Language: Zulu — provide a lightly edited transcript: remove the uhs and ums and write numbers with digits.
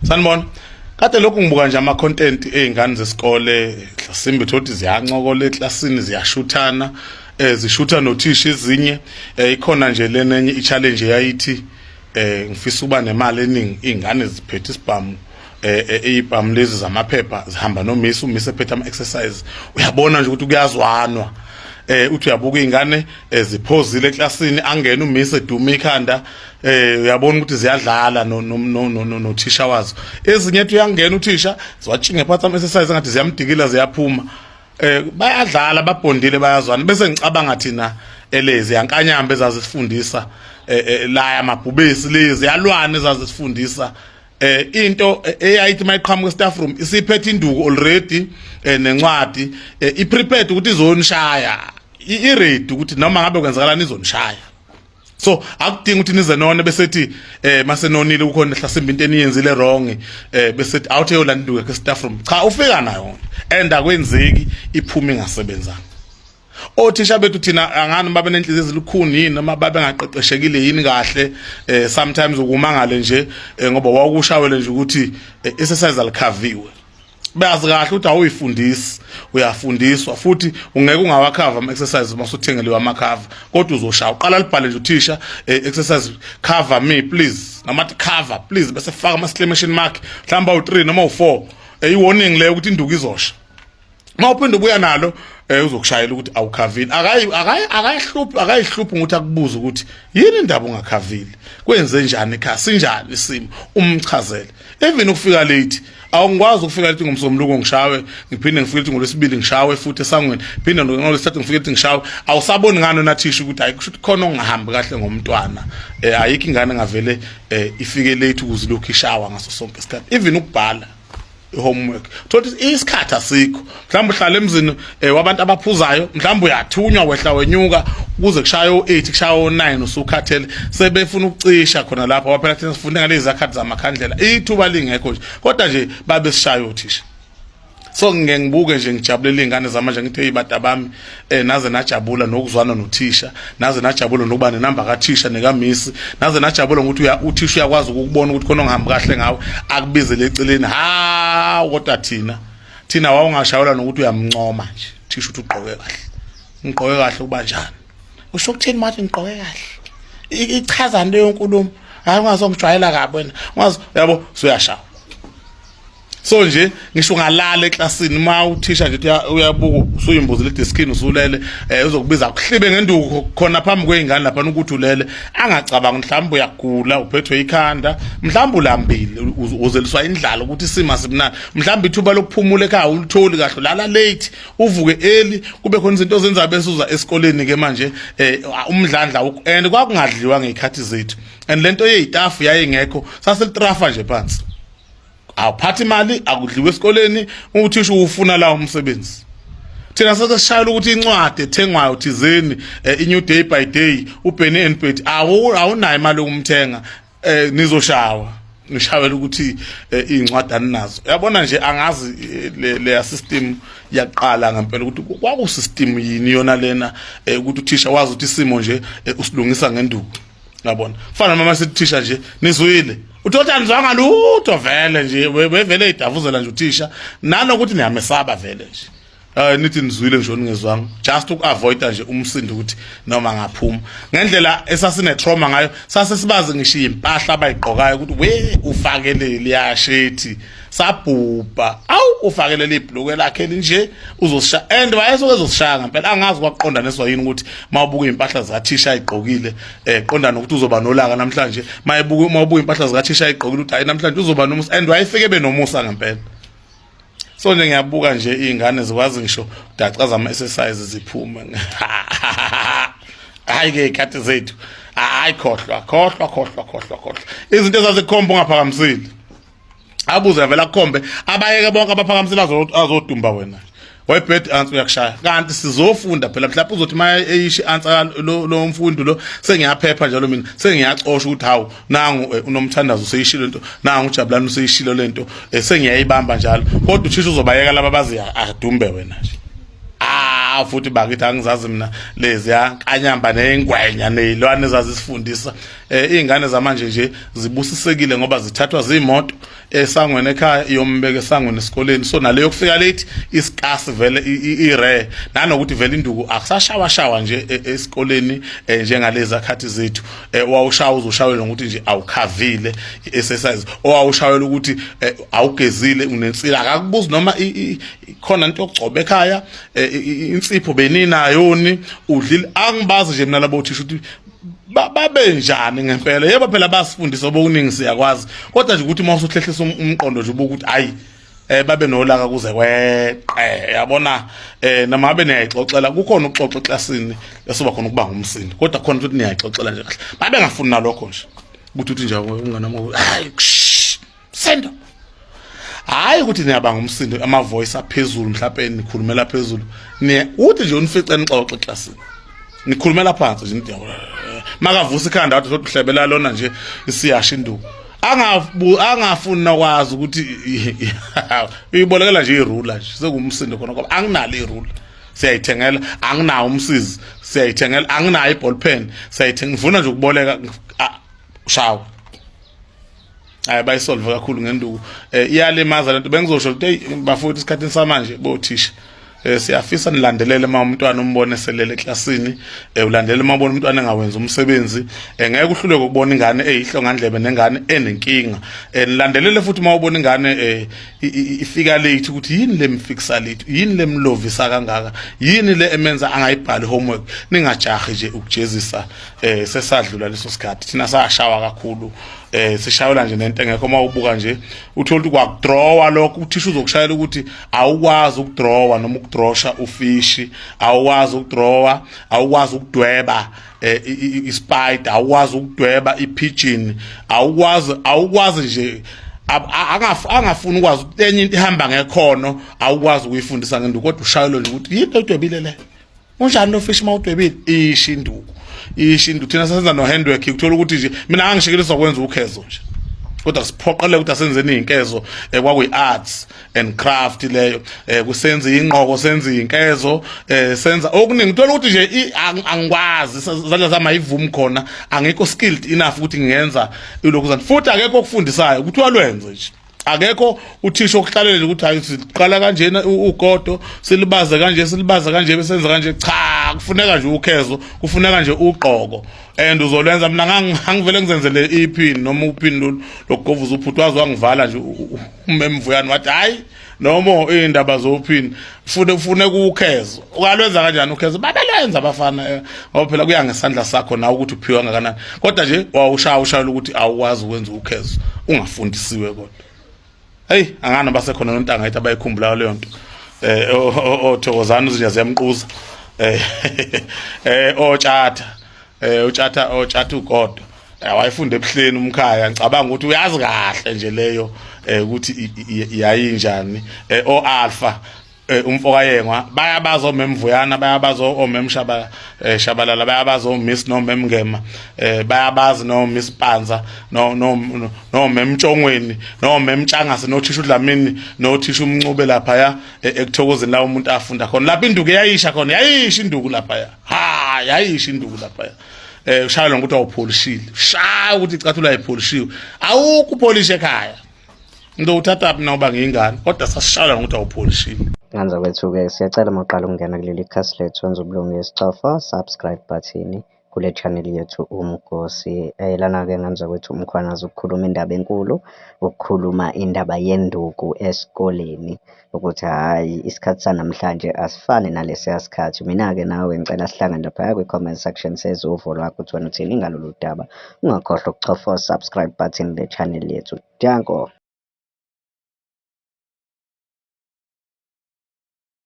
Sanibona. Kade lokhu ngibuka nje ama content ezingane zesikole, mhlasimbe thothi ziyancokola eklasini, ziyashuthana, zishutha nothisha ezinye. Ikhona nje lenenye i-challenge eyayithi ngifisa ukuba nemali eningi, izingane ziphethe isibhamu, izibhamu lezi zamaphepha, zihamba nomisi, umisi ephethe ama exercise. Uyabona nje ukuthi kuyazwanwa. Uthi uyabuka izingane ziphozile eklasini, angena umisi eduma ikhanda, uyabona ukuthi ziyadlala no no no no nothisha wazo. Ezinye ethi uyangena uthisha, ziwatshinge phansi ama exercise ngathi ziyamdikila, ziyaphuma. Bayadlala, babhondile, bayazwana. Bese ngicabanga thina elezi yankanyamba ezazisifundisa, la amabhubesi, lezi yalwane ezazisifundisa, into eyayithi mayiqhamuka staff room isiphethe induku already, nencwadi, i prepared ukuthi izonishaya, i ready ukuthi noma ngabe kwenzakalani izonishaya. So akudingi ukuthi nize none, bese ethi masenonile kukhona hlasimba into eniyenzile wrong, bese ethi awuthe yolanda induku yakhe staff room. Cha, ufika nayo and akwenzeki iphuma ingasebenzanga. Othisha bethu thina angani babe nenhliziyo ezilukhuni yini noma babe ngaqeqeshekile yini kahle? Sometimes ukumangale nje, ngoba wawukushawele nje ukuthi exercise alikhaviwe. Bayazi kahle ukuthi awuyifundisi, uyafundiswa, futhi ungeke ungawakhava ama exercise uma usuthengeliwe amakhava, kodwa uzoshaya uqala libhale nje uthisha, "Exercise cover me please," noma athi, "Cover please," bese faka ama exclamation mark mhlawumbe awu3 noma u4, i-warning leyo ukuthi induku izosha. Uma uphinde ubuya nalo, uzokushayela ukuthi awukhavile. Akayi akayi akayihluphi akayihluphi ukuthi akubuze ukuthi yini indaba ungakhavile, kwenze njani ekhaya, sinjani isimo, umchazele. Even ukufika late, awungikwazi ukufika late ngomsombuluko ngishawe, ngiphinde ngifike late ngolwesibili ngishawe futhi esangweni, phinde ngolwesithathu ngifike late ngishawe. Awusaboni ngani nathisha ukuthi hayi, kusho ukuthi khona ongahambi kahle ngomntwana? Ayikho ingane ngavele ifike late ukuze lokhu ishawa ngaso sonke isikhathi. Even ukubhala homework, thola isikhathi asikho. Mhlawumbe uhlala emzini wabantu abaphuzayo, mhlawumbe uyathunywa, wehla wenyuka kuze kushaya o8, kushaya o9, usukhathele, sebefuna ukucisha khona lapho. Phela thina sifunde ngalezi zakhathi zamakhandlela, ithuba lingekho nje, kodwa nje babe sishaya othisha. So ngike ngibuke nje, ngijabulela izingane zamanje, ngithi, "Hey bada bami, naze najabula nokuzwana nothisha, naze najabula nokuba nenamba kathisha nekamisi, naze najabula ngokuthi uthisha uyakwazi ukukubona ukuthi khona ongahambi kahle ngawe, akubizele eceleni." Ha, kodwa thina wawungashayelwa nokuthi uyamncoma nje thisha ukuthi ugqoke kahle. Ngigqoke kahle kuba njani? Usho ukuthini mathi ngigqoke kahle? Ichazani leyo nkulumo? Hayi, ungazongijwayela kabi wena, ungazi yabo, suyashawa. So nje ngisho ungalala eklasini, uma uthisha nje uyabuka usuyimbuzile edeskini, usulele, uzokubiza kuhlibe ngenduku khona phambi kwey'ngane lapha ukuthi ulele, angacabangi mhlawumbe uyagula, uphethwe ikhanda, mhlawumbe ulambile, uzeliswa indlala, ukuthi isimo asimnandi, mhlawumbe ithuba lokuphumula ekhaya ulitholi kahle, ulala late, uvuke early, kube khona izinto ozenza bese uza esikoleni ke manje, umdlandla. And kwakungadliwa ngey'khathi zethu, and lento yey'tafu yayingekho, saselitrafa nje phansi, awuphathi imali, akudliwe esikoleni. Uthisha ufuna la umsebenzi, thina sesishayela ukuthi incwadi ethengwayo thizeni, i-New Day by Day, uBenny and Betty, awunayo imali yokumthenga, nizoshawa, nishawela ukuthi iy'ncwadi aninazo. Uyabona nje, angazi leya system yaqala ngempela ukuthi kwaku-system yini yona lena, ukuthi uthisha wazi ukuthi isimo nje usilungisa ngenduku. Yabona, kufana noma sithi thisha nje, "Nizwile?" Uthothi anizwanga lutho vele nje, wevele idavuzela nje uthisha, nanokuthi niyamesaba vele nje. Nithi nizwile ngisho ningezwanga, just uku-avoida nje umsindo ukuthi noma ngaphuma ngendlela esasine trauma ngayo. Sase sibazi ngisho impahla abayigqokayo ukuthi we ufakele liyashethi, sabhubha, awu, ufakele libhluke lakhe linje, uzosishaya. And wayesuke ezosishaya ngempela. Angazi kwaqondaniswa yini ukuthi mawubuka impahla zikathisha ayigqokile, qonda nokuthi uzoba nolaka namhlanje. Mayebuka, mawubuka impahla zikathisha ayigqokile, uthi hayi, namhlanje uzoba nomusa, and wayefike benomusa ngempela. So nje ngiyabuka nje, iy'ngane zikwazi ngisho dacaza ama-exercise ziphume. Hayi ke, iy'khathi zethu, hayi, khohlwa, khohlwa, khohlwa, khohlwa, khohlwa izinto ezazikhomba ungaphakamisile. Abuze vele akukhombe, abayeke bonke abaphakamisile, azodumba wena wayibhedi answer, uyakushaya. Kanti sizofunda phela, mhlawumbe uzothi uma eyisho i-answer lo mfundi lo, sengiyaphepha njalo mina, sengiyacosha ukuthi hawu, nangu unomthandazo useyishilo lento, nangu uJabulani useyishilo lento, sengiyayibamba njalo. Kodwa uthisha uzobayeka laba bazi adumbe wena nje. Ah. Ah, futhi bakithi angizazi mina leziya nkanyamba ney'ngwenya ney'lwane ezazisifundisa. Iy'ngane zamanje nje zibusisekile ngoba zithathwa ziyimoto esangweni ekhaya iyombeka esangweni esikoleni, so naleyo kufika late isikasi vele i-rare, nanokuthi vele induku akusashawashawa nje esikoleni njengalezi akhathi zethu. Wawushawa uzoshawela ngokuthi nje awukhavile i-exercise, owawushawela ukuthi awugezile, unensila, akakubuzi noma khona into yokugcoba ekhaya, insipho beninayoni, udlile. Angibazi nje mina labo thisha ukuthi babenjani ngempela. Yebo phela basifundisa obuningi, siyakwazi, kodwa nje ukuthi uma usuhlehlisa umqondo nje ubuka ukuthi hayi, babe nolaka kuze kweqe, yabona. Noma abe niyayixoxela, kukhona ukuxoxa eklasini esoba khona ukuba ngumsindo, kodwa khona ukuthi niyayixoxela nje kahle, babe ngafuni nalokho nje ukuthi uthi nje umngane wami, hayi sendo, hayi ukuthi niyabanga umsindo, ama voice aphezulu, mhlawumbe nikhulumela phezulu, niye uthi nje unifice nixoxe eklasini nikhulumela phansi nje, nithi makavusa ikhanda wathi uhlebela lona nje isiyasha induku, angafuni nokwazi ukuthi uyibolekela nje irula nje, sekumsindo khona ngoba anginalo irula, siyayithengela, anginawo umsizi, siyayithengela, anginayo iball pen, siyayithenga, ngifuna nje ukuboleka shawa. Hayi, bayisolve kakhulu ngenduku, iyalimaza lento. Bengizosho ukuthi hey bafowethu, isikhathini samanje bothisha, siyafisa nilandelele uma umntwana umbone selele eklasini, ulandelele uma ubona umntwana engawenzi umsebenzi, ngeke uhluleke ukubona ingane eyihlongandlebe nengane enenkinga. Nilandelele futhi uma ubona ingane ifika late, ukuthi yini lemfikisa late, yini lemlovisa kangaka, yini le emenza angayibhali homework. Ningajahi nje ukujezisa, sesadlula leso sikhathi. Thina sashawa kakhulu, sishayela nje nento engekho. Uma ubuka nje uthola ukuthi kwakudrawa lokho, uthisha uzokushayela ukuthi awukwazi ukudrawa noma ukudrosha ufishi, awukwazi ukudrawa, awukwazi ukudweba ispider, awukwazi ukudweba ipigeon, awukwazi nje, angafuni ukwazi enye into ihamba ngekhono, awukwazi ukuyifundisa ngenduku, kodwa ushayelwe nje ukuthi yinto oyidwebile le, unjani lo fish mawudwebile, isho induku, isho induku. Thina senza no handwork, ukuthola ukuthi nje mina angishikiliswa kwenza ukhezo nje, kodwa siphoqeleke ukuthi asenzeni iy'nkezo, kwakuyi arts and craft leyo, kusenza ingqoko, senza iy'nkezo, senza okuningi. Uthola ukuthi nje angikwazi, izandla zami ayivumi khona, angikho skilled enough ukuthi ngingenza ilokhu zandla, futhi akekho okufundisayo ukuthi walwenze nje, akekho uthisha okuhlalele ukuthi hayi, siqala kanjena ugodo, silibaze kanje, silibaze kanje, besenza kanje. Cha, kufuneka nje ukhezo, kufuneka nje ugqoko and uzolwenza. Mina ngangivele ngizenzele iphini noma uphini lolu lokugovuza uphuthu, waze wangivala nje umemvuyane, wathi hayi, noma iy'ndaba zophini, fune ukhezo, ungalwenza kanjani ukhezo? Babelenza abafana, ngoba phela kuya ngesandla sakho nawe ukuthi uphiwa kangakanani, kodwa nje wawushaya ushayela ukuthi awukwazi ukwenza ukhezo ungafundisiwe. Kodwa hey, angani basekhona nontanga ethi abayikhumbulayo leyo nto, othokozana izinja ziyamquza, otshatha, utshatha, otshatha ugodo, wayefunda ebuhleni umkhaya, ngicabanga ukuthi uyazi kahle nje leyo ukuthi yayinjani. O alpha, umfokayengwa, bayabazi omemvuyana, bayabazi omemshaba shabalala, bayabazi omiss nomemngema, bayabazi no miss Panza, no memtshongweni, no memtshangase, nothisha uDlamini, nothisha umncube lapha ya ekuthokozeni la umuntu afunda khona, lapha induku yayisha khona, yayisha induku lapha ya, ha, yayisha induku lapha ya. Ushayelwa ngokuthi awupholishile, shaya ukuthi icathulo ayipholishiwe, awukho upolish ekhaya, into uthatha phi noba ngiyingane, kodwa sasishayelwa ngokuthi awupholishile. Nganza kwethu-ke, siyacela uma uqala ukungena kuleli khasi lethu wenza ubulungisa, cofa subscribe button kule channel yethu Umgosi. Lana-ke nganza kwethu uMkhwanazi ukukhuluma indaba enkulu, ukukhuluma indaba yenduku esikoleni ukuthi hhayi, isikhathi sanamhlanje asifani nalesiya sikhathi. Mina-ke nawe ngicela sihlangane laphaya kwi-comment section, sezwe uvo lwakho ukuthi wena uthini ngalolu daba. Ungakhohlwa ukuchofa subscribe button le channel yethu. Danko.